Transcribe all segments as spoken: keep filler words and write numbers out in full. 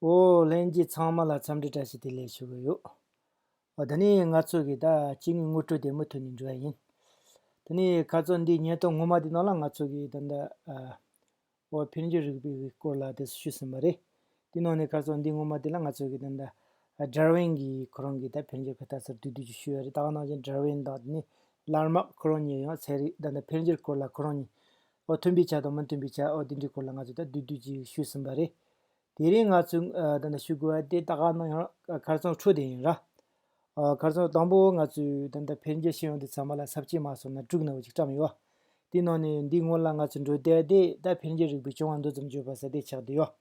ཨོ། ལྷན་རྒྱས་ཚང་མ་ལ་འཚམས་འདྲི་བཀྲ་ཤིས་བདེ་ལེགས་ཞུ་གི་ཡོད། ཨོ། ད་ནི་ང་ཚོ་གི་ད་སྐྱེ་དངོས་ངོ་སྤྲོད་དེ་མུ་མཐུད་ནས་འགྲོ་ཡ་ཡིན། ད་ནི་ཁ་སང་འདི་བརྙན་ཐུང་སྔོན་མ་དེ་ནང་ལ་ང་ཚོ་གི་ད་ད་ཨ་ཨོ་འཕེལ་འགྱུར་རིག་པའི་སྐོར་ལ་དེ་ཞུས་ཟིན་པ་རེད། དེ་ནང་ནས་ཁ་སང་འདི་སྔོན་མ་དེ་ལ་ང་ཚོ་གི་ད་ད་ཨ་ཌར་ཝིན་གི་ཁོ་རང་གི་ད་འཕེལ་འགྱུར་གི་ལྟ་ཚུལ་བསྡུས་བསྡུས་ཀྱིས་ཞུས་ཡ་རེད། ད་ག་ནང་བཞིན་ཌར་ཝིན་དང་དེ་ནི་ལར་མག་ཁོ་རང་གཉིས་ཡང་ཚན་རིག་ད་ད་འཕེལ་འགྱུར་སྐོར་ལ་ཁོ་རང་གཉིས་ཨོ་མཐུན་པའི་ཆ་དང་མི་མཐུན་པའི་ཆ་ཨོ་དེ་འདྲའི་སྐོར་ལ་ང་ཚོ་ད་བསྡུས་བསྡུས་ཀྱིས་ཞུས་ཟིན་པ་རེད། དེ་རིང་ང་ཚོས་ཨ་ད་ལྟ་ཞུ་དགོས་པ་དེ་ད་ག་ནང་ཡང་ཁ་སང་འཕྲོས་དེ་ཡིན་ར། ཨ་ཁ་སང་དང་པོ་ང་ཚོས་ད་ལྟ་འཕེལ་འགྱུར་ཤེས་ཡོན་དེ་ཚང་མ་ལ་ས་བཅད་མ་སོང་ན་དྲུག་ནང་བཞིན་བཀྲམ་ཡོད། དེའི་ནང་ནས་འདིའི་སྔོན་ལ་ང་ཚོས་འགྲོ་བསྡད་དེ་ད་འཕེལ་འགྱུར་རིག་པའི་བྱུང་བ་འདུ་འཛོམས་བརྗོད་པ་ཟེར་དེ་ཆགས་བསྡད་ཡོད།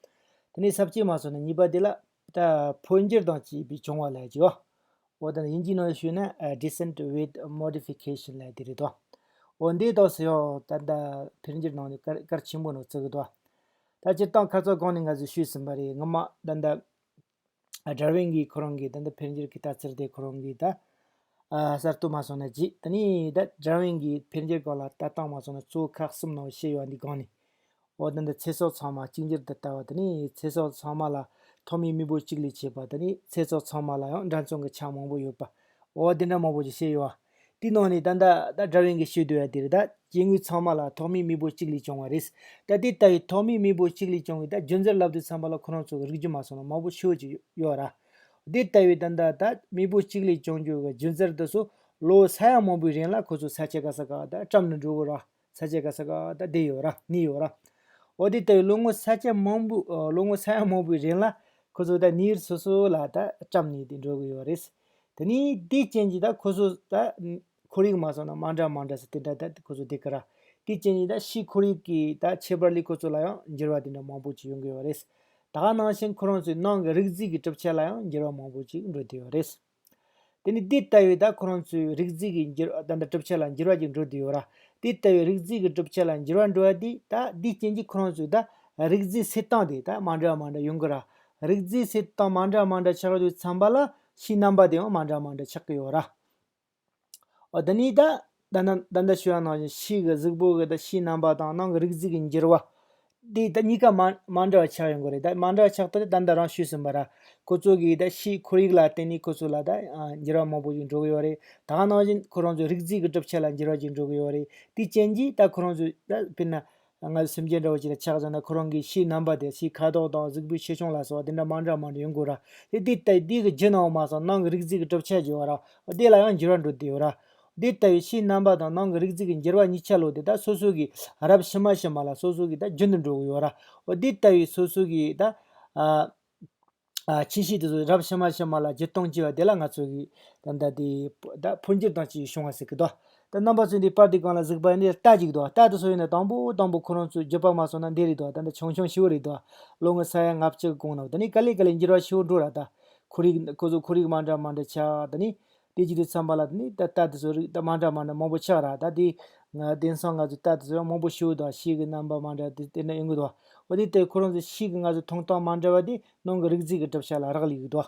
དེ་ནས་ས་བཅད་མ་སོང་ན་གཉིས་པ་དེ་ལ་ད་འཕོ་འགྱུར་དང་བཅས་པའི་བྱུང་བ་ལ་བརྗོད། འོ་ད་དབྱིན་ཇིའི་ནང་ཞུས་ན་ཨ་Descent with Modification ལབ་དེ་རེད་དོ། འོ་འདི་དག་སུ་ཡང་ད་ལྟ་འཕེལ་འགྱུར་ནང་ནས་གལ་གལ་ཆེན་པོ་ནང་བརྩི་གི་དོ། ད་སྤྱིར་བཏང་ཁ་སང་གོང་ནས་ང་ཚོས་ཞུས་ཟིན་པ་རེད། སྔོན་མ་ད་ལྟ་ཨ་ཌར་ཝིན་གྱིས་ཁོ་རང་གི་ད་ལྟ་འཕེལ་འགྱུར་གྱི་ལྟ་ཚུལ་དེ་ཁོ་རང་གིས་ད་ཨ་གསར་གཏོད་མ་སོང་ན་རྗེས་ད་ནི་ད་ཌར་ཝིན་གྱིས་འཕེལ་འགྱུར་སྐོར་ལ་ལྟ་སྟངས་མ་སོང་ན་གཙོ་བོ་ཁག་གསུམ་ནང་བཤད་ཡོད་འདི་གོང་ནས། འོ་ད་ནི་ཚེ་སྲོག་ཚང་མ་གཅིག་གྱུར་དུ་ལྟ་བ་དེ་ནི་ཚེ་སྲོག་ཚང་མ་ལ་ཐོག་མའི་མེས་པོ་གཅིག་ལས་མཆེད་པ་དེ་ནི་ཚེ་སྲོག་ཚང་མ་ལ་ཡང་འདྲ་མཚུངས་ཀྱི་ཆ་མང་པོ་ཡོད་པ། འོ་དེ་འདྲ་མང་པོ་ཞིག་བཤད་ཡོད། དེའི་ནང་ནས་ད་ལྟ་ད་ཌར་ཝིན་གྱིས་ཞུས་འདུག་ཡ་དེ་རེད། ད་སྐྱེ་དངོས་ཚང་མ་ལ་ཐོག་མའི་མེས་པོ་གཅིག་ལས་བྱུང་བ་རེད། ད་དེ་ལྟ་བུའི་ཐོག་མའི་མེས་པོ་གཅིག་ལས་བྱུང་བའི་ད་རྒྱུ་མཚན་ལབ་དུས་ཙམ་པ་ལ་ཁོ་རང་ཚོ་གི་རིགས་རྒྱུད་མ་སོང་ན་མང་པོ་ཞེ་པོ་ཅིག་ཡོད་ར། དེ་ལྟ་བུའི་ད་ལྟ་ད་མེས་པོ་གཅིག་ལས་བྱུང་རྒྱུ་གི་རྒྱུ་མཚན་དེ་ཚོ་ལོ་ས་ཡ་མང་པོའི་རིང་ལ་ཁོ་ཚོ་ས་ཆ་ག་ས་ག་ད་བཀྲམ་ནས་འགྲོ་གི་ར། ས་ཆ་ག་ས་ག་ད་བསྡད་ཡོད་ར་གནས་ཡོད་ར། འོ་དེ་ལྟ་བུའི་ལོ་ངོ་ས་ཆ་མང་པོ་ཨ་ལོ་ངོ་ས་ཡ་མང་པོའི་རིང་ལ་ཁོ་ཚོ་ད་གནས་ཡུལ་སོ་སོ་ལ་ད་བཀྲམ་ནས་དེ་འགྲོ་གི་ཡོད་རེད། དེ་ནས་དེའི་རྐྱེན་གྱིས་ད་ཁོ་ཚོ་ད་ཁོར་ཡུག་མ་སོང་ན་མ་འདྲ་མ་འདྲ་ཟེར་དེ་འདྲ་ད་ཁོ་ཚོ་བསྡད་ཀྱི་ར། དེའི་རྐྱེན་གྱིས་ད་ཕྱིའི་ཁོར་ཡུག་གི་ད་ཁྱད་པར་ལས་ཁོ་ཚོ་ལ་ཡང་འགྱུར་བ་དེ་འདྲ་མང་པོ་ཅིག་ཡོང་གི་ཡོད་རེད། ད་ག་ནང་བཞིན་ཁོ་རང་ཚོའི་ནང་གི་རིགས་རྫས་ཀྱི་གྲུབ་ཆ་ལ་ཡང་འགྱུར་བ་མང་པོ་ཅིག་འགྲོ་བསྡད་ཡོད་རེད། དེ་ནི་འདི་ལྟ་བུའི་ད་ཁོ་རང་ཚོའི་རིགས་རྫས་ཀྱི་འགྱུར་ད་ལྟ་གྲུབ་ཆ་ལ་འགྱུར་བ་ཅིག་འགྲོ་བསྡད་ཡོད་ར། འདི་ལྟ་བུའི་རིགས་རྫས་ཀྱི་གྲུབ་ཆ་ལ་འགྱུར་བ་འགྲོ་བ་འདི་ད་འདིའི་རྐྱེན་གྱིས་ཁོ་རང་ཚོའི་ད་རིགས་རྫས་སེལ་སྟངས་དེ་ད་མ་འདྲ་བ་མ་འདྲ་ཡོང་གི་ར། རིགས་རྫས་སེལ་སྟངས་མ་འདྲ་བ་མ་འདྲ་ཆགས་དུས་ཙམ་པ་ལ་ཕྱིའི་རྣམ་པ་དེ་ཡང་མ་འདྲ་བ་མ་འདྲ་ཆགས་ཀྱི་ཡོད་ར། འོ་ད་ནི་ད་ད་ད་ད་ད་ཞུ་བ་ནང་བཞིན་ཕྱི་གི་གཟུགས་པོ་གི་ད་ཕྱིའི་རྣམ་པ་དང་ནང་གི་རིགས་རྫས་ཀྱི་འགྱུར་བ། དེ་ད་གཉིས་ཀ་མ་མ་འདྲ་བ་ཆགས་ཡོང་གི་རེད། ད་མ་འདྲ་བ་ཆགས་ཐུབ་དེ་ད་ད་རང་ཞུས་ཟིན་པ་ར། ཁོ་ཚོ་གི་ད་ཕྱིའི་ཁོར་ཡུག་ལ་བརྟེན་ནས་ཁོ་ཚོ་ལ་ད་ཨ་འགྱུར་བ་མང་པོ་ཞིག་འགྲོ་གི་ཡོད་རེད། ད་ག་ནང་བཞིན་ཁོ་རང་ཚོའི་རིགས་རྫས་ཀྱི་གྲུབ་ཆ་ལ་འགྱུར་བ་ཞིག་འགྲོ་གི་ཡོད་རེད། དེའི་རྐྱེན་གྱིས་ད་ཁོ་རང་ཚོའི་ད་དཔེར་ན། ང་ཚོ་སེམས་ཅན་འདྲ་བོ་ཅིག་ལ་ཆགས་སོང་ན་ཁོ་རང་གི་ཕྱིའི་རྣམ་པ་དེ་ཕྱིའི་ཁ་དོག་དང་གཟུགས་པོའི་ཆེ་ཆུང་ལ་སོགས་པ་དེ་འདྲ་མ་འདྲ་མ་འདྲ་ཡོང་དགོས་ར། དེ་དེ་ལྟ་དེ་གི་རྒྱུ་ནང་མ་སོང་ནང་གི་རིགས་རྫས་ཀྱི་གྲུབ་ཆ་བརྗོད་པ་ར། དེ་ལ་ཡང་འགྱུར་བ་འགྲོ་བསྡད་ཡོད་ར། དེ་ལྟ་བུའི་ཕྱིའི་རྣམ་པ་དང་ནང་གི་རིགས་རྫས་ཀྱི་འགྱུར་བ་གཉིས་ཆ་ལོ་དེ་ད་སོ་སོ་གི་རབས་ཕྱི་མ་ཕྱི་མ་ལ་སོ་སོ་གི་ད་རྒྱུན་དུ་འགྲོ་གི་ཡོད་ར། འོ་དེ་ལྟ་བུའི་སོ་སོ་གི་ད་ཨ། ཨ་ཁྱད་ཆོས་དེ་ཚོ་རབས་ཕྱི་མ་ཕྱི་མ་ལ་བརྒྱུད་གཏོང་བགྱིས་པ་དེ་ལ་ང་ཚོ་གིས་ད་ལྟ་དེ་ད་འཕོ་འགྱུར་དང་བཅས་བྱུང་བ་ཟེར་གི་འདུག་ད་རྣམ་པ་ཚོས་འདི་པར་དེ་སྒང་ལ་གཟིགས་པ་ཡིན་ན་རྟ་ཅིག་འདུག་རྟ་དེ་ཚོ་ཡིན་ན་དང་པོ་དང་པོ་ཁོ་རང་ཚོའི་རྒྱུད་པ་མ་སོང་ན་འདི་རེད་འདུག་ད་ལྟ་ཆུང་ཆུང་ཞེ་པོ་རེད་འདུག་ལོ་ངོ་ས་ཡ་ལྔ་བཅུ་གི་གོང་ནང་། ད་ནི་ག་ལེ་ག་ལེ་འགྱུར་བ་ཞེ་པོ་འགྲོ་ར། ད་ཁོར་ཡུག་ཁོ་ཚོ་ཁོར་ཡུག་མ་འདྲ་མ་འདྲ་ཆགས། ད་ནི་དེ་བྱེད་དུས་ཙམ་པ་ལ་ད་ནི་ད་རྟ་དེ་ཚོ་རིགས་ད་མ་འདྲ་མ་འདྲ་མང་པོ་ཆགས་ར། ད་དེ་ང་དེང་སང་ང་ཚོ་རྟ་དེ་ཚོ་ཡང་མང་པོ་ཞེ་པོ་འདུག་ཕྱི་གི་རྣམ་པ་མ་འདྲ་དེ་དེ་འདྲ་ཡོང་གི་འདུག་འོ་དེ་ལྟར་ཁོ་རང་ཚོ་ཕྱི་གི་ང་ཚོ་མཐོང་སྟངས་མ་འདྲ་བ་དེ་ནང་གི་རིགས་རྫས་ཀྱི་གྲུབ་ཆ་ལ་རག་ལས་ཀྱི་འདུག་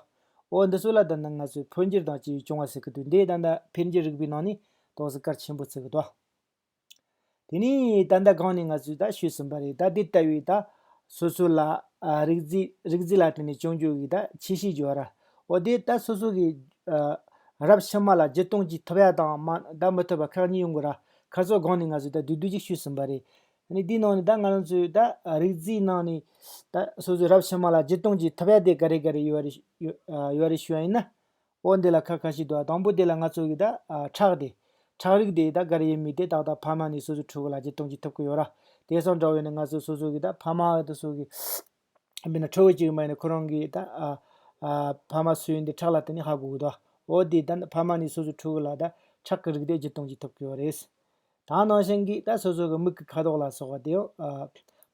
འོ་འདི་ཚོ་ལ་ད་ནི་ང་ཚོས་འཕོ་འགྱུར་དང་བཅས་བྱུང་བ་ཟེར་གྱི་འདུག་འདི་ད་ལྟ་འཕེལ་འགྱུར་རིག་པའི་ནང་ནས་ཏོག་ཙམ་གལ་ཆེན་པོ་བརྩི་གི་འདུག་དེ་ནས་ད་ལྟ་གོང་ནས་ང་ཚོས་ད་ཞུས་ཟིན་པ་རེད། ད་འདི་ལྟ་བུའི་ད་སོ་སོ་ལ་ཨ་རིགས་རྫས་རིགས་རྫས་ལ་བརྟེན་ནས་བྱུང་རྒྱུ་གི་ད་ཁྱད་ཆོས་བརྗོད་པ་ར། འོ་དེ་ད་སོ་སོ་གི་ཨ་རབས་ཕྱི་མ་ལ་བརྒྱུད་གཏོང་བགྱིས་ཐུབ་ཡ་དང་མ་ད་མི་ཐུབ་པ་ཁག་གཉིས་ཡོང་གི་ར། ཁ་སང་གོང་ནས་ང་ཚོས་ད་བསྡུས་བསྡུས་ཅིག་ཞུས་ཟིན་པ་རེད། ཨ་ནི་འདིའི་ནང་ནས་ད་ང་རང་ཚོའི་ད་རིགས་རྫས་ནང་ནས་ད་སོ་སོའི་རབས་ཕྱི་མ་ལ་བརྒྱུད་གཏོང་བགྱིས་ཐུབ་ཡ་དེ་ག་རེ་ག་རེ་ཡོད་རེད་ཡོད་ཡོད་རེད་ཞུ་བ་ཡིན་ན། འོ་འདི་ལ་ཁ་ཁ་ཤས་འདུག་དང་པོ་དེ་ལ་ང་ཚོ་གི་ད་ཨ་ཁྲག་དེ། ཁྲག་རིགས་དེ་ད་ག་རེ་ཡིན་མིན་དེ་ཏག་ཏག་ཕ་མ་ནས་སོ་སོའི་ཕྲུ་གུ་ལ་བརྒྱུད་གཏོང་བགྱིས་ཐུབ་ཀྱི་ཡོད་ར། དེང་སང་འདྲ་བོ་ཡིན་ན་ང་ཚོ་སོ་སོ་གི་ད་ཕ་མ་དེ་ཚོ་གི་དཔེར་ན་ཕྲུ་གུ་གཅིག་མ་ཡིན་ན་ཁོ་རང་གི་ད་ཨ་ཨ་ཕ་མ་སུ་ཡིན་དེ་ཁྲག་ལ་བརྟེན་ནས་ཧ་གོ་གི་འདུག་འོ་དེ་ད་ཕ་མ་ནས་སོ་སོའི་ཕྲུ་གུ་ལ་ད་ཁྲག་གི་རིགས་དེ་བརྒྱུད་གཏོང་བགྱིས་ཐུབ་ཀྱི་ཡོད་རེད། ད་ནང་བཞིན་གྱི་ད་སོ་སོ་གི་མིག་གི་ཁ་དོག་ལ་སོགས་པ་དེ་ཡང་ཨ་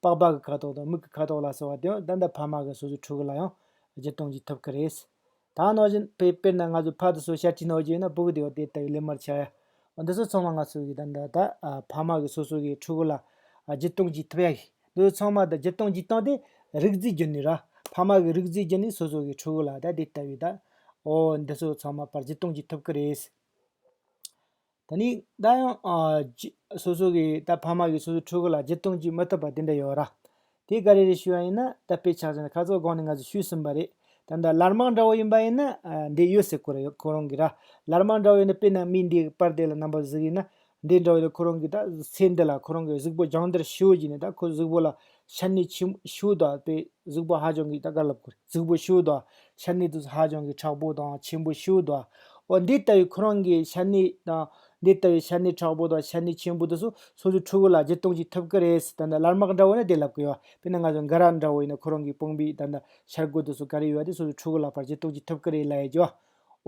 པགས་པ་གི་ཁ་དོག་དང་མིག་གི་ཁ་དོག་ལ་སོགས་པ་དེ་ཡང་ད་ད་ཕ་མ་གི་སོ་སོའི་ཕྲུ་གུ་ལ་ཡང་བརྒྱུད་གཏོང་བགྱིས་ཐུབ་ཀྱི་རེད། ད་ནང་བཞིན་དཔེ་དཔེར་ན་ང་ཚོ་ཕ་དེ་ཚོ་ཤ་སྤྲད་ནོ་ཅིག་ཡིན་ན་སྤུ་གུ་དེ་ཡང་དེ་ལྟ་བུའི་ལེབ་མར་ཆགས་ཡ། འདི་ཚོ་ཚང་མ་ང་ཚོ་གི་ད་ད་ད་ཨ་ཕ་མ་གི་སོ་སོ་གི་ཕྲུ་གུ་ལ་ཨ་བརྒྱུད་གཏོང་བགྱིས་ཐུབ་ཡ་གི་འདི་ཚོ་ཚང་མ་ད་བརྒྱུད་གཏོང་བགྱིས་སྟངས་དེ་རིགས་རྫས་བརྒྱུད་ནས་ར། ཕ་མ་གི་རིགས་རྫས་བརྒྱུད་ནས་སོ་སོ་གི་ཕྲུ་གུ་ལ་ད་དེ་ལྟ་བུའི་ད་ཨོ་འདི་ཚོ་ཚང་མ་ཕར་བརྒྱུད་གཏོང་བགྱིས་ཐུབ་ཀྱི་རེད། ད་ནི་ད་ཡང་ཨ་ཅི་སོ་སོ་གི་ད་ཕ་མ་གིས་སོ་སོའི་ཕྲུ་གུ་ལ་བརྒྱུད་གཏོང་བགྱིས་མི་ཐུབ་པ་དེ་འདྲ་ཡོད་ར། དེ་ག་རེ་རེད་ཞུ་བ་ཡིན་ན། ད་དཔེ་ཆ་བཞག་ན་ཁ་སང་གོང་ནས་ང་ཚོ་ཞུས་ཟིན་པ་རེད། ད་ལྟ་ལར་དམག་འདྲ་བོ་ཡིན་པ་ཡིན་ན་ཨ་འདི་ཡོད་ཟེར་གོ་རེད། ཁོ་རང་གི་ར་ལར་དམག་འདྲ་བོ་ཡིན་ན། དཔེར་ན་མི་འདི་པར་དེ་ལ་རྣམ་པ་གཟིགས་ཡིན་ན། འདི་འདྲ་བོ་ཡིན་ན་ཁོ་རང་གི་ད་ཚེ་འདི་ལ་ཁོ་རང་གི་གཟུགས་པོ་སྦྱང་བརྡར་ཞུ་བ་བྱས་ནས། ད་ཁོ་གཟུགས་པོ་ལ་ཤ་ནད་ཆེན་ཞུ་དང་དཔེ་གཟུགས་པོ་ཧ་ཅང་གི་ད་ག་ལབ་དགོས་རེད། གཟུགས་པོ་ཞུ་དང་ཤ་ནད་དུ་ཧ་ཅང་གི་དྲག་པོ་དང་ཆེན་པོ་ཞུ་དང་། འོ་འདི་ལྟ་བུའི་ཁོ་རང་གི་ཤ་ནད་དང་། འདི་ལྟ་བུའི་ཤ་ནད་དྲག་པོ་དང་ཤ་ནད་ཆེན་པོ་དེ་ཚོ་སོ་སོའི་ཕྲུ་གུ་ལ་བརྒྱུད་གཏོང་བྱེད་ཐུབ་ཀྱི་རེད་ཟེར། ད་ལྟ་ལར་དམག་འདྲ་བོ་ནི་དེ་ལབ་ཀྱི་ཡོད། དཔེར་ན་ང་ཚོ་འགའ་རབས་འདྲ་བོ་ཡིན་ན་ཁོ་རང་གི་དཔུང་པའི་ད་ལྟ་ཤ་སྒོ་དེ་ཚོ་ག་རེ་ཡོད་དེ་སོ་སོའི་ཕྲུ་གུ་ལ་ཕར་བརྒྱུད་གཏོང་བྱེད་ཐུབ་ཀྱི་རེད་ལབ་ཡ་ཅིག་ཡོད།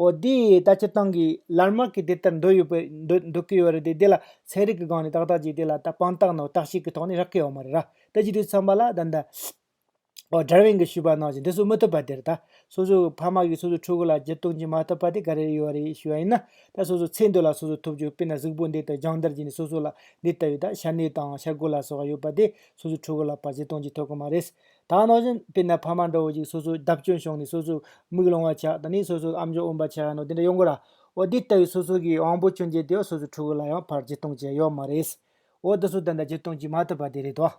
འོ་དེ་ད་སྤྱིར་བཏང་གི་ལར་དམག་གི་དེ་ལྟར་འདོད་ཡོད་པ་འདོད་འདོད་ཀྱི་ཡོད་རེད་དེ། དེ་ལ་ཚན་རིག་གི་སྒང་ནས་ཏག་ཏག་ཅིག་དེ་ལ་ད་དཔང་རྟགས་ནང་བརྟག་དཔྱད་ཀྱི་ཐོག་ནས་རག་གི་ཡོད་མ་རེད་ར། ད་ཅི་དུས་ཚང་མ་ལ་ད་ལྟ་ཨོ་ཌར་ཝིན་གྱིས་ཞུས་པ་ནང་བཞིན་དེ་ཚོ་མི་ཐུབ་པ་དེ་རེད། ད་སོ་སོའི་ཕ་མ་གིས་སོ་སོའི་ཕྲུ་གུ་ལ་བརྒྱུད་གཏོང་བྱེད་མ་ཐུབ་པ་དེ་ག་རེ་ཡོད་རེད་ཞུ་བ་ཡིན་ན། ད་སོ་སོའི་ཚེ་འདི་ལ་སོ་སོ་ཐོབ་རྒྱུ། དཔེར་ན་གཟུགས་པོ་འདི་ལྟར་སྦྱང་བརྡར་བྱས་ནས་སོ་སོ་ལ་འདི་ལྟ་བུའི་ད་ཤ་ནད་དང་ཤ་སྒོ་ལ་སོགས་ཡོད་པ་དེ་སོ་སོའི་ཕྲུ་གུ་ལ་ཕར་བརྒྱུད་གཏོང་བྱེད་ཐུབ་ཀྱི་མ་རེད། ད་ནང་བཞིན་དཔེར་ན་ཕ་མ་འདྲ་བོ་ཅིག་སོ་སོའི་བརྡབ་སྐྱོན་བྱུང་ནས་སོ་སོའི་མིག་ལོང་བ་ཆགས། ད་ནི་སོ་སོའི་ཨམ་ཅོག་འོན་པ་ཆགས་ཡ་ནོ་དེ་འདྲ་ཡོང་གི་ར། འོ་དེ་ལྟ་བུའི་སོ་སོ་གི་དབང་པོ་སྐྱོན་བརྒྱབ་དེ་སོ་སོའི་ཕྲུ་གུ་ལ་ཡང་ཕར་བརྒྱུད་གཏོང་བྱེད་ཡོད་མ་རེད། འོ་དེ་ཚོ་ད་ལྟ་བརྒྱུད་གཏོང་བྱེད་མ་ཐུབ་པ་དེ་རེད་དོ།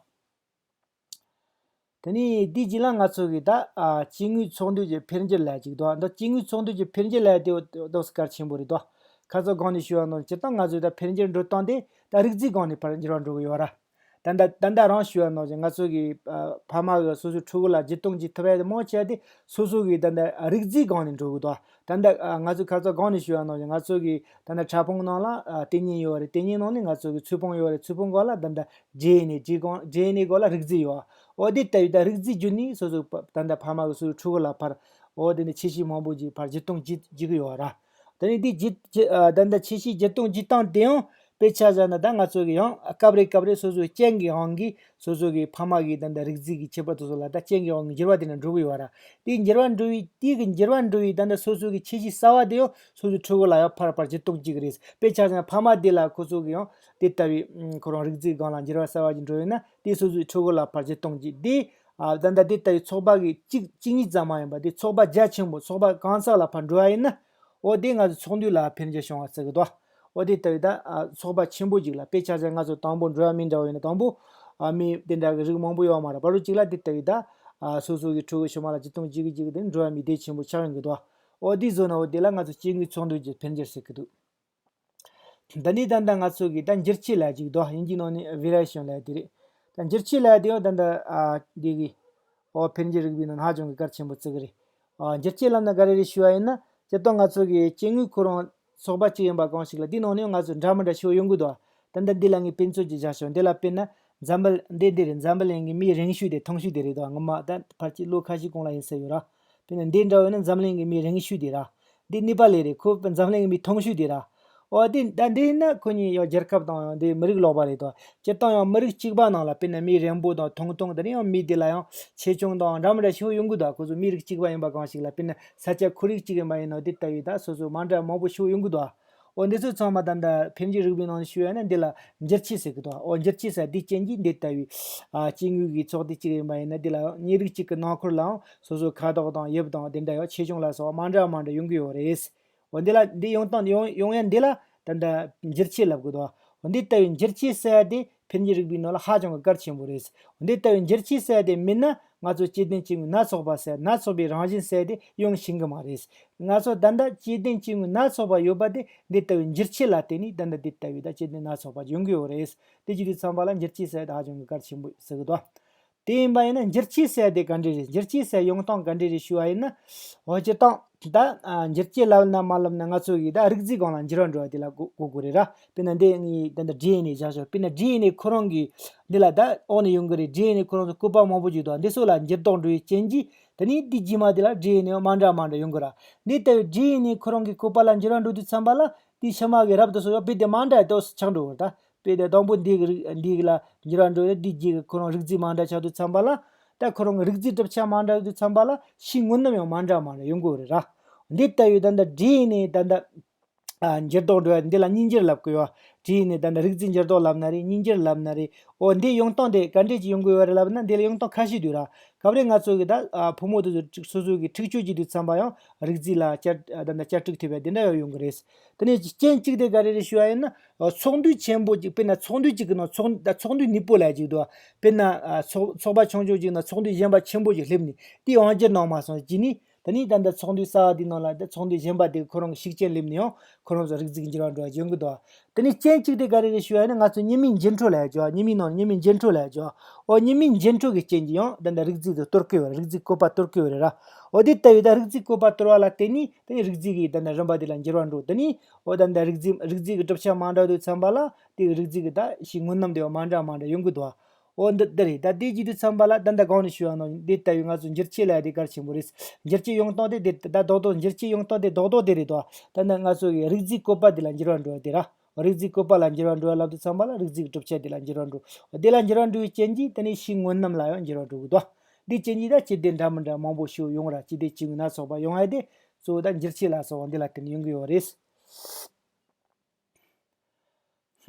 དེ་ནས་འདི་རྗེས་ལ་ང་ཚོ་གི་ད་ཨ་སྐྱེ་དངོས་ཚོགས་འདུས་ཀྱི་འཕེལ་འགྱུར་ལབ་ཅིག་འདུག་ད་སྐྱེ་དངོས་ཚོགས་འདུས་ཀྱི་འཕེལ་འགྱུར་ལབ་དེ་འོ་དོགས་གལ་ཆེན་པོ་རེད་དོ། ཁ་སང་གོང་ནས་ཞུས་པ་ནང་བཞིན་སྤྱིར་བཏང་ང་ཚོའི་ད་འཕེལ་འགྱུར་འགྲོ་སྟངས་དེ་ད་རིགས་རྫས་སྒང་ནས་ཕར་འགྱུར་བ་འགྲོ་གི་ཡོད་ར། ད་ད་ད་ལྟ་རང་ཞུས་པ་ནང་བཞིན་ང་ཚོ་གི་ཨ་ཕ་མ་གི་སོ་སོའི་ཕྲུ་གུ་ལ་བརྒྱུད་གཏོང་བྱེད་ཐུབ་ཡ་དེ་མང་ཆེ་བ་དེ་སོ་སོ་གི་ད་ལྟ་རིགས་རྫས་སྒང་ནས་འགྲོ་གི་འདུག་ད་ལྟ་ཨ་ང་ཚོས་ཁ་སང་གོང་ནས་ཞུས་པ་ནང་བཞིན་ང་ཚོ་གི་ད་ལྟ་ཕྲ་ཕུང་ནང་ལ་ཨ་ལྟེ་སྙིང་ཡོད་རེད། ལྟེ་སྙིང་ནང་ནས་ང་ཚོ་གི་ཚོས་ཕུང་ཡོད་རེད། ཚོས་ཕུང་སྒང་ལ་ད་ལྟ་ཌི་ཨེན་ཨེ་ཌི་ཨེན་ཨེ་སྒང་ལ་རིགས་རྫས་ཡོད། འོ་དེ་ལྟ་བུའི་ད་རིགས་རྫས་བརྒྱུད་ནས་སོ་སོ་ད་ལྟ་ཕ་མ་གི་སོ་སོའི་ཕྲུ་གུ་ལ་ཕར་འོ་དེ་ནས་ཁྱད་ཆོས་མང་པོ་ཅིག་ཕར་བརྒྱུད་གཏོང་བྱེད་བྱེད་ཀྱི་ཡོད་ར། དེ་ནས་འདི་བརྒྱུད་བརྒྱུད་ཨ་ད་ལྟ་ཁྱད་ཆོས་བརྒྱུད་གཏོང་བྱེད་སྟངས་དེ་ཡང་དཔེ་ཆ་བཞག་ན་ད་ང་ཚོ་གི་ཡང་སྐབས་རེ་སྐབས་རེ་སོ་སོའི་རྐྱེན་གྱི་དབང་གིས་སོ་སོ་གི་ཕ་མ་གི་ད་ལྟ་རིགས་རྫས་ཀྱི་ཁྱད་པར་དེ་ཚོ་ལ་ད་རྐྱེན་གྱི་དབང་གིས་འགྱུར་བ་དེ་འདྲ་འགྲོ་གི་ཡོད་ར། དེ་འགྱུར་བ་འགྲོ་བའི་དེ་གི་འགྱུར་བ་འགྲོ་བའི་ད་ལྟ་སོ་སོ་གི་ཁྱད་ཆོས་གསར་བ་དེ་ཡང་སོ་སོའི་ཕྲུ་གུ་ལ་ཡང་ཕར་ཕར་བརྒྱུད་གཏོང་བྱེད་ཀྱི་རེད། དཔེ་ཆ་བཞག་ན་ཕ་མ་དེ་ལ་ཁོ་ཚོ་གི་ཡང་དེ་ལྟ་བུའི་ཁོ་རང་རིགས་རྫས་སྒང་ལ་འགྱུར་བ་གསར་བ་ཅིག་འགྲོ་ཡོད་ན་དེ་སོ་སོའི་ཕྲུ་གུ་ལ་ཕར་བརྒྱུད་གཏོང་བྱེད་དེ། ཨ་ད་ལྟ་དེ་ལྟ་བུའི་ཚོགས་པ་གི་གཅིག་གཅིག་གཉིས་ཙམ་མ་ཡིན་པ་དེ་ཚོགས་པ་རྒྱ་ཆེན་པོ་ཚོགས་པ་གང་ཟག་ལ་ཕར་འགྲོ་བ་ཡིན་ན། འོ་དེ་ང་ཚོ་ཚོགས་འདུ་ལ་འཕེལ་འགྱུར་བྱུང་བ་བརྩི་གི་འདུག་འོ་དེ་ལྟ་བུའི་ད་ཨ་ཚོགས་པ་ཆེན་པོ་ཅིག་ལ་དཔེ་ཆ་བཞག་ན་ང་ཚོ་དང་པོ་འགྲོ་བ་མི་འདྲ་བ་ཡིན་ན་དང་པོ་ཨ་མི་དེ་འདྲ་གི་རིགས་མང་པོ་ཡོད་མ་རེད། བར་དུ་གཅིག་ལ་དེ་ལྟ་བུའི་ད་ཨ་སོ་སོ་གི་ཕྲུ་གུ་ཆུང་མ་ལ་བརྒྱུད་གཏོང་བྱེད་གི་བྱེད་གི་དེ་འགྲོ་བ་མི་སྡེ་ཆེན་པོ་ཆགས་ཡོང་གི་འདུག་འོ་དེ་བཟོ་ན་འོ་དེ་ལ་ང་ཚོ་སྐྱེ་དངོས་ཚོགས་འདུ་གི་འཕེལ་འགྱུར་ཟེར་གི་འདུག་འདི་ནི་ད་ལྟ་ང་ཚོ་གི་ད་འགྱུར་བཅོས་ལབ་ཅིག་འདུག་དབྱིན་ཇིའི་ནང་ནས་ཝེ་རི་ཡེ་ཤན་ལབ་དེ་རེད། ད་འགྱུར་བཅོས་ལབ་དེ་ཡང་ད་ལྟ་ཨ་འདི་གི་ཨོ་འཕེལ་འགྱུར་རིག་པའི་ནང་ན་ཧ་ཅང་གི་གལ་ཆེན་པོ་བརྩི་གི་རེད། ཨ་འགྱུར་བཅོས་ལབ་ན་ག་རེ་རེད་ཞུ་བ་ཡིན་ན། སྤྱིར་བཏང་ང་ཚོ་གི་སྐྱེ་དངོས་ཁོ་རང་ཚོགས་པ་གཅིག་ཡིན་པ་གང་ཞིག་ལ་དེའི་ནང་ནས་ང་ཚོ་འདྲ་མི་འདྲ་ཞིག་ཡོང་གི་འདུག་ད་ལྟ་འདི་ལ་ངས་དཔེ་མཚོན་ཅིག་བཞག་ཤོག་འདི་ལ་དཔེར་ན་འཛམ་བུ་འདི་འདི་རེད། འཛམ་བུ་གླིང་གི་མིའི་རིང་ཤོས་དེ་ཐུང་ཤོས་དེ་རེད་དོ། སྔོན་མ་ད་ཕལ་ཆེར་ལོ་ཁ་ཤས་གོང་ལ་ཡིན་ས་ཡོད་ར། དཔེར་ན་འདི་འདྲ་བོ་ཡིན་ན་འཛམ་གླིང་གི་མིའི་རིང་ཤོས་དེ་ར། འདི་ནེ་པ་ལི་རེད། ཁོ་འཛམ་གླིང་གི་མིའི་ཐུང་ཤོས་དེ་ར། འོ་དེ་ད་འདི་ཡིན་ན་ཁོ་གཉིས་ཡང་རྒྱལ་ཁབ་དང་ཡང་འདི་མི་རིགས་ལོགས་པ་རེད་དོ། སྤྱིར་བཏང་ཡང་མི་རིགས་གཅིག་པ་ནང་ལ་དཔེར་ན་མིའི་རན་པོ་དང་ཐུང་ཐུང་དེ་ནས་ཡང་མི་དེ་ལ་ཡང་ཆེ་ཆུང་དང་འདྲ་མི་འདྲ་ཞིག་ཡོང་གི་འདུག་ཁོ་ཚོ་མིའི་རིགས་གཅིག་པ་ཡིན་པ་གང་ཞིག་ལ་དཔེར་ན་ས་ཆ་ཁོར་ཡུག་གཅིག་ཡིན་པ་ཡིན་ན་འདི་ལྟ་བུའི་ད་སོ་སོ་མ་འདྲ་མང་པོ་ཞིག་ཡོང་གི་འདུག་འོ་འདི་ཚོ་ཚང་མ་ད་ལྟ་འཕེལ་འགྱུར་རིག་པའི་ནང་ཞུ་ཡ་ན་འདི་ལ་འགྱུར་བཅོས་ཟེར་གི་འདུག་འོ་འགྱུར་བཅོས་ཟེར་འདི་རྐྱེན་གྱིས་འདི་ལྟ་བུའི་ཨ་སྐྱེ་དངོས་ཀྱི་ཚོགས་སྡེ་གཅིག་ཡིན་པ་ཡིན་ན་འདི་ལ་ཡང་མི་རིགས་གཅིག་གི་ནང་ཁུལ་ལའང་སོ་སོའི་ཁ་དོག་དང་དབྱིབས་དང་དེ་འདྲ་ཡང་ཆེ་ཆུང་ལ་སོགས་མ་འདྲ་མ་འདྲ་ཡོང་གི་ཡོད་རེད། འོ་འདི་ལ་འདི་ཡོང་སྟངས་ཡོང་ཡོང་ཡ་འདི་ལ་ད་ལྟ་འགྱུར་བཅོས་ལབ་གི་འདུག་འོ་འདི་ལྟ་བུའི་འགྱུར་བཅོས་ཟེར་ཡ་དེ་འཕེལ་འགྱུར་རིག་པའི་ནང་ལ་ཧ་ཅང་གི་གལ་ཆེན་པོ་རེད། འོ་འདི་ལྟ་བུའི་འགྱུར་བཅོས་ཟེར་ཡ་དེ་མིན་ན་ང་ཚོ་སྐྱེ་ལྡན་སྐྱེ་དངོས་སྣ་ཚོགས་པ་ཟེར་སྣ་ཚོགས་པའི་རང་བཞིན་ཟེར་ཡ་དེ་ཡོང་ཤེས་གི་མ་རེད། ང་ཚོ་ད་ལྟ་སྐྱེ་ལྡན་སྐྱེ་དངོས་སྣ་ཚོགས་པ་ཡོད་པ་དེ་འདི་ལྟ་བུའི་འགྱུར་བཅོས་ལ་བརྟེན་ནས་ད་ལྟ་འདི་ལྟ་བུའི་ད་སྐྱེ་ལྡན་སྣ་ཚོགས་པ་ཡོང་གི་ཡོད་རེད། དེ་བྱེད་དུས་ཚང་མ་ལ་འགྱུར་བཅོས་ཟེར་ཡ་དེ་ཧ་ཅང་གི་གལ་ཆེན་པོ་ཟེར་གི་འདུག་དེ་ཡིན་པ་ཡིན་ན་འགྱུར་བཅོས་ཟེར་ཡ་དེ་ག་འདྲ་རེད། འགྱུར་བཅོས་ཟེར་ཡ་ཡོང་སྟངས་ག་འདྲ་རེད་ཞུ་བ་ཡིན་ན། འོ་སྤྱིར་བཏང་ད་ཨ་འགྱུར་བཅོས་ལབ་ན་མ་ལབ་ན་ང་ཚོ་གི་ད་རིགས་རྫས་སྒང་ལ་འགྱུར་བ་འགྲོ་བ་དེ་ལ་གོ་གོ་དགོས་རེད་ར། དཔེར་ན་འདི་ངས་ད་ལྟ་ཌི་ཨེན་ཨེ་བཞག་ཤོག་དཔེར་ན་ཌི་ཨེན་ཨེ་ཁོ་རང་གི་འདི་ལ་ད་འོག་ནས་ཡོང་གི་རེད། ཌི་ཨེན་ཨེ་ཁོ་རང་ཚོ་བཀོད་པ་མང་པོ་ཅིག་འདུག་འདི་ཚོ་ལ་འགྱུར་ལྡོག་འགྲོ་བའི་རྐྱེན་གྱིས་དེ་ནས་འདི་རྗེས་མ་དེ་ལ་ཌི་ཨེན་ཨེ་མ་འདྲ་མ་འདྲ་ཡོང་གི་ར། འདི་ལྟ་བུའི་ཌི་ཨེན་ཨེ་ཁོ་རང་གི་བཀོད་པ་ལ་འགྱུར་བ་འགྲོ་དུས་ཙམ་པ་ལ་དེའི་ཕྱི་མ་གི་རབས་དེ་ཚོ་ཡང་རྦད་དེ་མ་འདྲ་ཏོག་ཙམ་ཆགས་འགྲོ་གི་རེད་ད། དཔེ་དེ་དང་པོ་འདི་གི་རིགས་འདི་གི་ལ་འགྱུར་བ་འགྲོ་ཡོད། འདི་རྗེས་ཀྱི་ཁོ་རང་རིགས་རྫས་མ་འདྲ་ཆགས་དུས་ཙམ་པ་ལ། ད་ཁོ་རང་གི་རིགས་རྫས་གྲུབ་ཆ་མ་འདྲ་ཡོད་དུས་ཙམ་པ་ལ་ཕྱིའི་དངོས་རྣམ་ཡང་མ་འདྲ་མ་འདྲ་ཡོང་གི་ཡོད་རེད་ར། འདི་ལྟ་བུའི་ད་ལྟ་ཌི་ཨེན་ཨེ་ད་ལྟ་ཨ་འགྱུར་ལྡོག་འགྲོ་ཡ་འདི་ལ་གཉིས་འགྱུར་ལབ་ཀྱི་ཡོད། བྲིས་ནས་ད་ནི་རིག་རྫས་འགྱུར་ལྡོག་ལབ་ན་རེད། མྱི་འགྱུར་ལབ་ན་རེད། འོ་འདི་ཡོང་སྟངས་དེ་ག་འདྲས་ཅིག་ཡོང་དགོས་པ་རེད་ལབ་ན། འདི་ལ་ཡོང་སྟངས་ཁ་ཤས་འདུག་ར། སྐབས་རེ་ང་ཚོ་གི་ད་ཨ་ཕོ་མོ་དེ་ཚོ་སོ་སོ་གི་འཁྲིག་སྤྱོད་ཀྱི་དུས་ཙམ་པ་ཡང་རིག་རྫས་ལ་བསྐྱར་ད་ལྟ་བསྐྱར་དཀྲུག་ཐེབས་པ་དེ་འདྲ་ཡང་ཡོང་གི་རེད། དེ་ནས་རྐྱེན་གཅིག་དེ་ག་རེ་རེད་ཞུ་བ་ཡིན་ན། ཨ་ཚོགས་འདུ་ཆེན་པོ་ཅིག་དཔེར་ན་ཚོགས་འདུ་གཅིག་གི་ནང་ཚོགས་ད་ཚོགས་འདུ་ནུས་པོ་ལབ་ཅིག་འདུག་དཔེར་ན་ཨ་ཚོགས་ཚོགས་པ་ཆུང་ཆུང་ཅིག་ནང་ཚོགས་འདུ་གཞན་པ་ཆེན་པོ་ཅིག་སླེབས་ནས་དེ་དབང་སྒྱུར་གནང་མ་སོང་ཅིག་ནི། ད་ནི་ད་ལྟ་ཚོགས་འདུའི་ས་བ་འདིའི་ནང་ལ་ད་ཚོགས་འདུའི་གཞན་པ་དེ་ཁོ་རང་གི་ཤུགས་རྐྱེན་སླེབས་ནས་ཡང་ཁོ་རང་ཚོ་རིག་རྫས་ཀྱི་འགྱུར་བ་འགྲོ་བ་ཡོང་གི་འདུག་དེ་ནི་རྐྱེན་གཅིག་དེ་ག་རེ་རེད་ཞུ་བ་ཡིན་ན། ང་ཚོ་ཉི་མའི་འགྱུར་འགྲོས་ལབ་ཡ་ཅིག་ཡོད། ཉི་མའི་ནང་ཉི་མའི་འགྱུར་འགྲོས་ལབ་ཡ་ཅིག་ཡོད། འོ་ཉི་མའི་འགྱུར་འགྲོས་ཀྱི་རྐྱེན་གྱིས་ཡང་ད་ལྟ་རིག་རྫས་དེ་གཏོར་གི་ཡོད་རེད། རིག་རྫས་བཀོད་པ་གཏོར་གི་ཡོད་རེད་ར། འོ་དེ་ལྟ་བུའི་ད་རིག་རྫས་བཀོད་པ་གཏོར་བ་ལ་བརྟེན་ནས་དེ་ནི་རིག་རྫས་ཀྱི་ད་ལྟ་རིམ་པ་དེ་ལ་འགྱུར་བ་འགྲོ། དེ་ནི་འོ་ད་ལྟ་རིག་རྫས་རིག་རྫས་ཀྱི་གྲུབ་ཆ་མ་འདྲ་དུས་ཙམ་པ་ལ་དེ་རིག་རྫས་ཀྱི་ད་ཕྱིའི་ངོས་རྣམ་དེ་མ་འདྲ་མ་འདྲ་ཡོང་གི་འདུག་འོ་འདི་འདི་རེད། ད་དེ་བྱེད་དུས་ཙམ་པ་ལ་ད་ལྟ་གོང་ནས་ཞུས་པ་ནང་བཞིན་འདི་ལྟ་བུའི་ང་ཚོ་འགྱུར་བཅོས་ལབ་ཡ་དེ་གལ་ཆེན་པོ་རེད། འགྱུར་བཅོས་ཡོང་སྟངས་དེ་དེ་ད་རྡོག་རྡོག་འགྱུར་བཅོས་ཡོང་སྟངས་དེ་རྡོག་རྡོག་དེ་རེད་དོ། ད་ནི་ང་ཚོ་གི་རིག་རྫས་བཀོད་པ་དེ་ལ་འགྱུར་བ་འགྲོ་བ་དེ་ར། རིག་རྫས་བཀོད་པ་ལ་འགྱུར་བ་འགྲོ་བ་ལབ་དུས་ཙམ་པ་ལ་རིག་རྫས་ཀྱི་གྲུབ་ཆ་དེ་ལ་འགྱུར་བ་འགྲོ། དེ་ལ་འགྱུར་བ་འགྲོ་བའི་རྐྱེན་གྱིས་དེ་ནས་ཕྱིའི་ངོས་རྣམ་ལ་ཡང་འགྱུར་བ་འགྲོ་གི་འདུག་འདིའི་རྐྱེན་གྱིས་ད་སྤྱི་སྡེ་འདྲ་མི་འདྲ་མང་པོ་ཞིག་ཡོང་ར། སྤྱི་སྡེ་བཅུ་དགུ་སྣ་ཚོགས་པ་ཡོང་ཡ་དེ་གཙོ་བོ་ད་འགྱུར་བཅོས་ལ་སོགས་པ་འདི་ལ་བརྟེན་ནས་ཡོང་གི་ཡོད་རེད།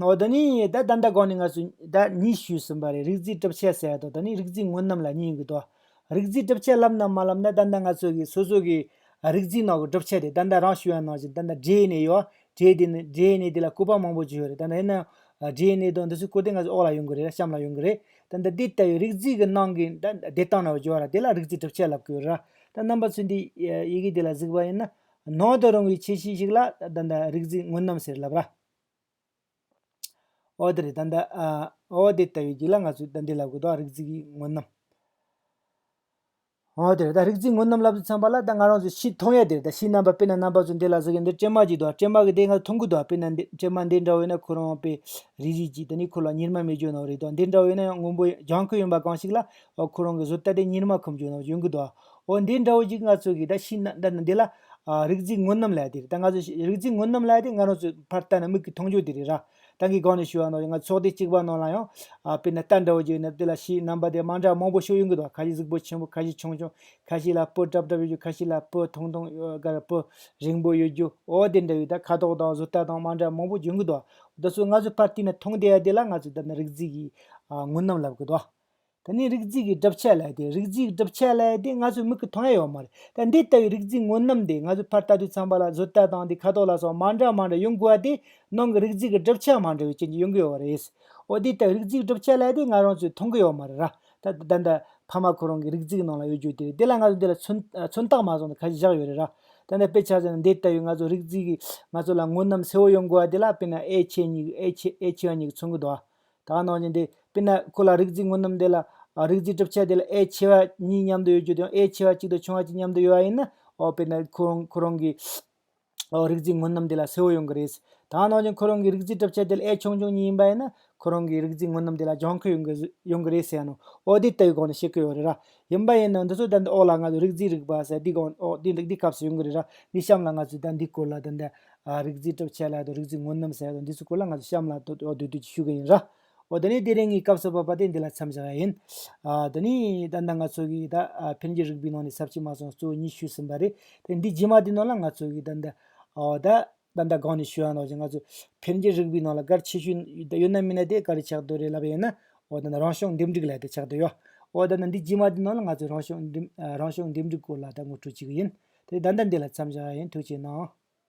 འོ་ད་ནི་ད་ད་ལྟ་གོང་ནས་ང་ཚོས་ད་གཉིས་ཞུས་ཟིན་པ་རེད། རིག་རྫས་གྲུབ་ཆ་ཟེར་ཡ་དང་ད་ནི་རིག་རྫས་ངོས་རྣམ་ལབ་གཉིས་ཡོང་གི་འདུག་རིག་རྫས་གྲུབ་ཆ་ལབ་ན་མ་ལབ་ན་ད་ལྟ་ང་ཚོ་གི་སོ་སོ་གི་རིག་རྫས་ནང་གི་གྲུབ་ཆ་དེ་ད་ལྟ་རང་ཞུས་པ་ནང་བཞིན་ད་ལྟ་ཌི་ཨེན་ཨེ་ཡོད། ཌི་ཨེན་ཨེ་དེ་ལ་བཀོད་པ་མང་པོ་ཅིག་ཡོད་རེད། ད་ལྟ་ཡིན་ན་ཌི་ཨེན་ཨེ་དང་འདི་ཚོའི་སྐོར་དེ་ང་ཚོ་འོག་ལ་ཡོང་གི་རེད། གཤམ་ལ་ཡོང་གི་རེད། ད་ལྟ་འདི་ལྟ་བུའི་རིག་རྫས་ཀྱི་ནང་གི་ད་བདེ་ཐང་ན་སྦྱོར་བ་ར་དེ་ལ་རིག་རྫས་གྲུབ་ཆ་ལབ་དགོས་ར། ད་རྣམ་པ་ཚོས་འདི་ཡི་གེ་འདི་ལ་གཟིགས་པ་ཡིན་ན། ནང་དུ་རུང་བའི་ཁྱད་ཆོས་ཤིག་ལ་ད་ལྟ་རིག་རྫས་ངོས་རྣམ་ཟེར་ལབ་ར། འོ་དེ་རེད། ད་ལྟ་ཨ་འོ་དེ་ལྟ་བུའི་རྒྱུད་ལ་ང་ཚོས་ད་འདི་ལབ་དགོས་འདུག་རིག་རྫས་ཀྱི་ངོས་རྣམ། འོ་དེ་རེད། ད་རིག་རྫས་ངོས་རྣམ་ལབ་དུས་ཙམ་པ་ལ་ད་ང་རང་ཚོས་ཕྱིའི་མཐོང་ཡ་དེ་རེད། ད་ཕྱིའི་རྣམ་པ་དཔེར་ན་རྣམ་པ་ཚོས་འདི་ལ་གཟིགས་ཡ་འདི་སྲན་མ་ཅིག་འདུག་སྲན་མ་གི་དེ་ང་ཚོ་མཐོང་གི་འདུག་དཔེར་ན་འདི་སྲན་མ་འདི་འདྲ་བོ་ཡིན་ན་ཁོ་རང་དཔེ་རིལ་རིལ་ཅིག་དེ་ནི་ཁོ་ལ་གཉེར་མ་མེད་རྒྱུ་ནང་རེད་དོ། འདི་འདྲ་བོ་ཡིན་ན་ཡང་སྔོན་པོ་ལྗང་ཁུ་ཡིན་པ་གང་ཞིག་ལ་འོ་ཁོ་རང་གི་བཟོ་ལྟ་དེ་གཉེར་མ་ཁོམ་རྒྱུ་ནང་ཡོང་གི་འདུག་འོ་འདི་འདྲ་བོ་ཅིག་ང་ཚོ་གི་ད་ཕྱིའི་རྣམ་ད་ནི་འདི་ལ་ཨ་རིག་རྫས་ངོས་རྣམ་ལབ་ཡ་དེ་རེད། ད་ང་ཚོ་རིག་རྫས་ངོས་རྣམ་ལབ་ཡ་དེ་ང་རང་ཚོ་ཕར་ལྟ་ན་མིག་གིས་མཐོང་རྒྱུ་དེ་རེད་ར། ད་གིན་གོང་ནས་ཞུས་པ་ནང་བཞིན་ང་ཚོ་ཚོགས་སྡེ་གཅིག་པ་ནང་ལ་ཡང་ཨ་དཔེར་ན་རྟ་འདྲ་བོ་ཅིག་ཡོད་ན་དེ་ལ་ཕྱིའི་རྣམ་པ་དེ་མ་འདྲ་མང་པོ་ཞིག་ཡོང་གི་འདུག་ཁ་ཤས་གཟུགས་པོ་ཆེན་པོ། ཁ་ཤས་ཆུང་ཆུང་། ཁ་ཤས་ལ་སྤུ་གྲབ་གྲབ་ཡོད་རྒྱུ། ཁ་ཤས་ལ་སྤུ་ཐུང་ཐུང་ཡོད་ག་ར་སྤུ་རིང་པོ་ཡོད་རྒྱུ། འོ་དེ་འདྲ་བའི་ད་ཁ་དོག་དང་བཟོ་ལྟ་དང་མ་འདྲ་མང་པོ་ཡོང་གི་འདུག་འདི་ཚོ་ང་ཚོ་ཕར་བལྟས་ན་མཐོང་བསྡད་ཡ་དེ་ལ་ང་ཚོས་ད་ནི་རིག་རྫས་ཀྱི་ཨ་ངོས་རྣམ་ལབ་གི་འདུག་ད་ནི་རིག་རྫས་ཀྱི་གྲུབ་ཆ་ལབ་ཡ་དེ། རིག་རྫས་ཀྱི་གྲུབ་ཆ་ལབ་ཡ་དེ་ང་ཚོའི་མིག་གིས་མཐོང་ཡ་ཡོད་མ་རེད། ད་འདི་ལྟ་བུའི་རིག་རྫས་ངོས་རྣམ་དེ་ང་ཚོས་ཕར་ལྟ་དུས་ཙམ་པ་ལ་བཟོ་ལྟ་དང་དེ་ཁ་དོག་ལ་སོགས་མ་འདྲ་མ་འདྲ་ཡོང་དགོས་པ་དེ་ནང་གི་རིག་རྫས་ཀྱི་གྲུབ་ཆ་མ་འདྲ་བའི་རྐྱེན་གྱིས་ཡོང་གི་ཡོད་པ་རེད། འོ་དེ་ལྟ་བུའི་རིག་རྫས་ཀྱི་གྲུབ་ཆ་ལབ་ཡ་དེ་ང་རང་ཚོས་མཐོང་གི་ཡོད་མ་རེད་ར། ད་ད་ལྟ་ཕ་མ་ཁོ་རང་གི་རིག་རྫས་ཀྱི་ནང་ལ་ཡོད་རྒྱུ་དེ་རེད། དེ་ལ་ང་ཚོ་འདི་ལ་མཚོན་མཚོན་རྟགས་མ་བཟུང་ནས་ཁ་ཤས་བཞག་ཡོད་རེད་ར། ད་ནི་དཔེ་ཆ་བཞག་ན་འདི་ལྟ་བུའི་ང་ཚོ་རིག་རྫས་ཀྱི་ང་ཚོ་ལ་ངོས་རྣམ་གསལ་བོ་ཡོང་དགོས་པ་དེ་ལ་དཔེར་ན་ཨེ་ཆེ་གཉིས་ཨེ་ཆེ་ཨེ་ཆེ་བ་གཉིས་ཀྱིས་མཚོན་གྱི་འདུག་ད་ག་ནང་བཞིན་དེ་དཔེར་ན་ཁོ་ལ་རིག་རྫས་ངོས་རྣམ་དེ་ལ་ཨ་རིག་རྫས་གྲུབ་ཆ་དེ་ལ་ཨེ་ཆེ་བ་གཉིས་མཉམ་དུ་ཡོད་རྒྱུ་དང་ཨེ་ཆེ་བ་གཅིག་དང་ཆུང་བ་གཅིག་མཉམ་དུ་ཡོད་པ་ཡིན་ན། འོ་དཔེར་ན་ཁོ་རང་ཁོ་རང་གི་འོ་རིག་རྫས་ངོས་རྣམ་དེ་ལ་གསལ་བོ་ཡོང་གི་རེད། ད་ག་ནང་བཞིན་ཁོ་རང་གི་རིག་རྫས་གྲུབ་ཆ་དེ་ལ་ཨེ་ཆུང་ཆུང་གཉིས་ཡིན་པ་ཡིན་ན་ཁོ་རང་གི་རིག་རྫས་ངོས་རྣམ་དེ་ལ་ལྗང་ཁུ་ཡོང་གི་ཡོང་གི་རེད་ཟེར་ཡ་ནོ། འོ་དེ་ལྟ་བུའི་སྒོ་ནས་བཤད་ཀྱི་ཡོད་རེད་ར། ཡིན་པ་ཡིན་ན་འདི་ཚོ་ད་འདི་འོག་ལ་ང་ཚོ་རིག་རྫས་རིག་པ་ཟེར་འདི་སྒང་འོ་འདི་འདི་འདི་སྐབས་སུ་ཡོང་གི་རེད་ར། འདི་གཤམ་ལ་ང་ཚོས་ད་འདི་སྐོར་ལ་ད་འདི་ཨ་རིག་རྫས་གྲུབ་ཆ་ལབ་དང་རིག་རྫས་ངོས་རྣམ་ཟེར་ཡ་དང་འདི་ཚོ་སྐོར་ལ་ང་ཚོ་གཤམ་ལ་ད་འོ་བསྡུས་བསྡུས་ཀྱིས་ཞུ་གི་ཡིན་ར། འོ་ད་ནི་དེ་རིང་གི་སྐབས་སུ་བབ་པ་དེ་འདི་ལ་མཚམས་བཞག་ཡ་ཡིན། ཨ་ད་ནི་ད་ལྟ་ང་ཚོ་གིས་ད་ཨ་འཕེལ་འགྱུར་རིག་པའི་ནང་ནས་ས་བཅད་མ་སོང་གཙོ་བོ་གཉིས་ཞུས་ཟིན་པ་རེད། དེ་འདི་རྗེས་མ་དེ་ནང་ལ་ང་ཚོ་གིས་ད་ལྟ་ཨ་ད་ད་ལྟ་གོང་ནས་ཞུས་པ་ནང་བཞིན་ང་ཚོ་འཕེལ་འགྱུར་རིག་པའི་ནང་ལ་གལ་ཆེ་ཤོས་ཡོད་ན་མིན་ན་དེ་ག་རེ་ཆགས་བསྡད་རེད་ལབ་ཡིན་ན། འོ་ད་ནི་རང་བྱུང་འདེམས་སྒྲུག་ལབ་དེ་ཆགས་བསྡད་ཡོད། འོ་ད་ནི་འདི་རྗེས་མ་དེ་ནང་ལ་ང་ཚོས་རང་བྱུང་འདེམས་ཨ་རང་བྱུང་འདེམས་སྒྲུག་སྐོར་ལ་ད་ངོ་སྤྲོད་བྱེད་ཀྱི་ཡིན། དེ་ད་ལྟ་འདི་ལ་མཚམས་བཞག་ཡ་ཡིན། ཐུགས་རྗེ་གནང་།